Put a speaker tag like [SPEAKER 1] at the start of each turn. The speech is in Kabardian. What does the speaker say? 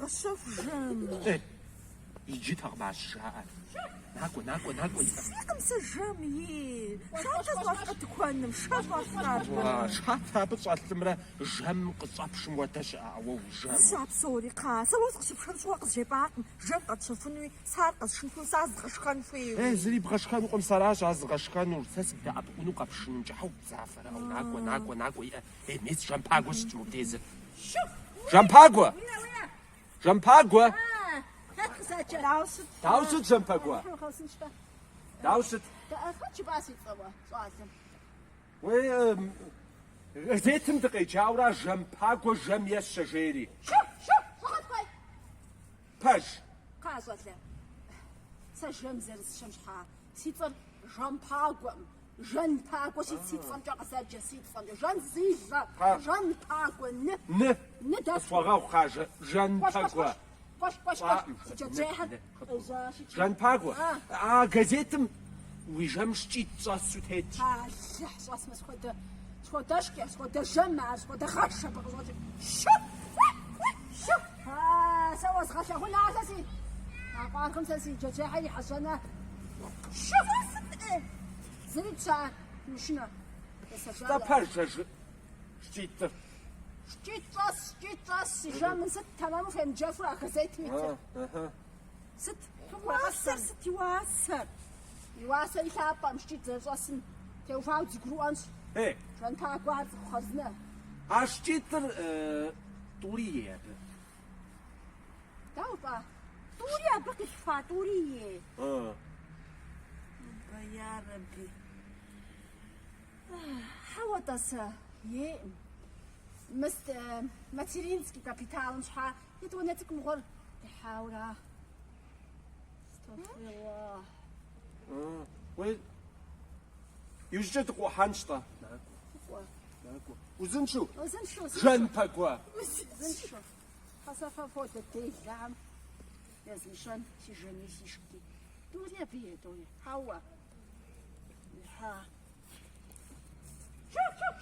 [SPEAKER 1] Къэдвгъэщэху жэм.
[SPEAKER 2] Э, иджытэкъым ар щыжаӏэр. Накӏуэ, накӏуэ, накӏуэ, иӏэ.
[SPEAKER 1] Сикъым сэ жэм, и. Шатэ щӏэлъкъэ тыкуэным, шэ щӏэлъкъэ абы.
[SPEAKER 2] Уа, шатэ абы щӏэлъымрэ жэм къыщӏэпшым хуэдэ щыӏэ, уэ ужэму.
[SPEAKER 1] Зыщ а псори, кхъа. Сэ уэ сыкъыщыпшэн щыгъуэ къызжепӏакъым, жэм къэтщэхунуи, сэ ар къэсшхын хуейуэ, сэ ар згъэшхэн хуейуи.
[SPEAKER 2] Э, зыри бгъэшхэнукъым, сэращ ар зыгъэшхэнур. Сэ сыбдэӏэпыкъуну къэпшынымкӏэ, хьэу бдзафэрэ, ӏэу, накӏуэ, накӏуэ, накӏуэ, иӏэ. Эй, мес Жэмпагуэ щытщ мобдезыр. Жэмпагуэ! Жэмпагуэ!
[SPEAKER 1] Дауэ щыт?
[SPEAKER 2] Дауэ щыт, Жэмпагуэ? Дауэ щыт?
[SPEAKER 3] Хэт жыпӏа си цӏэуэ, щӏалэм?
[SPEAKER 2] Уей, газетым дыкъеджауэра Жэмпагуэ жэм ещэ жери.
[SPEAKER 3] Шу, шу, щӏыхьэт кӏуэй!
[SPEAKER 2] Пэж.
[SPEAKER 3] Кхъа, щӏалэ, сэ жэм зэрысщэм щхьа, си цӏэр Жэмпагуэм. Жэнпагуэщи, си цӏэмкӏэ къызэджэ, си цӏэмкӏэ. Жэн зилэ, Жэнпагуэ, ны.
[SPEAKER 2] Ны.
[SPEAKER 3] Ны дэс.
[SPEAKER 2] Къысхуэгъэгъу, кхъа, Жэнпагуэ.
[SPEAKER 3] Кӏуэш, кӏуэш, кӏуэш, си джэджьейхэр къежьащи.
[SPEAKER 2] Жэнпагуэ, а газетым уи жэм шкӏитӏ щӏэсу тетщ.
[SPEAKER 3] Алыхь, щӏэсмэ, схуэдэ, схуэдэ шкӏэ, схуэдэ жэм ар, схуэдэ гъэш абы къыщӏэкӏыр. Шу! Шу! А, сэ уэзгъэлъагъун ар сэ си, а къуаргъым сэ си джэджьейхэр ихьэжьэнэ. Шу! Зыри пща, мышынэ.
[SPEAKER 2] Тӏэ пэж а шкӏитӏыр.
[SPEAKER 3] Шкӏитӏ щӏэс, шкӏитӏ щӏэс, си жэмым сыт тэмэму фемыджэфу а газетым итыр? Сыт?
[SPEAKER 1] Уасэр сыт и уасэр?
[SPEAKER 3] И уасэр и лъапӏэм шкӏитӏ зэрыщӏэсым теухуауэ дызэгурыӏуэнщ.
[SPEAKER 2] Э.
[SPEAKER 3] Жэнпагуэ ар цӏыху хъарзынэ.
[SPEAKER 2] А шкӏитӏыр тӏури ей абы.
[SPEAKER 3] Дауэ пӏа?
[SPEAKER 1] Тӏури абы къилъхуа, тӏури ей. Убэ, ярэби.
[SPEAKER 3] Хьэуэ, тӏасэ, ейӏым. Мыст материнский капиталым щхьа етӏуанэ цӏыкӏу мыгъуэр къихьауэра. Астафируллах.
[SPEAKER 2] Уей, иужькӏэ дыкъыӏухьэнщ-тӏэ.
[SPEAKER 3] Кӏуэ.
[SPEAKER 2] Накӏуэ. Узыншэу.
[SPEAKER 3] Узыншэу, узыншэу.
[SPEAKER 2] Жэнпагуэ.
[SPEAKER 3] Узыншэу. Хьэ сэ фэ фхуэдэ делэхэм езмыщэн си жэми си шкӏи. Тӏури абы ей, тӏури. Хьэуэ. Хьа. Шу, шу.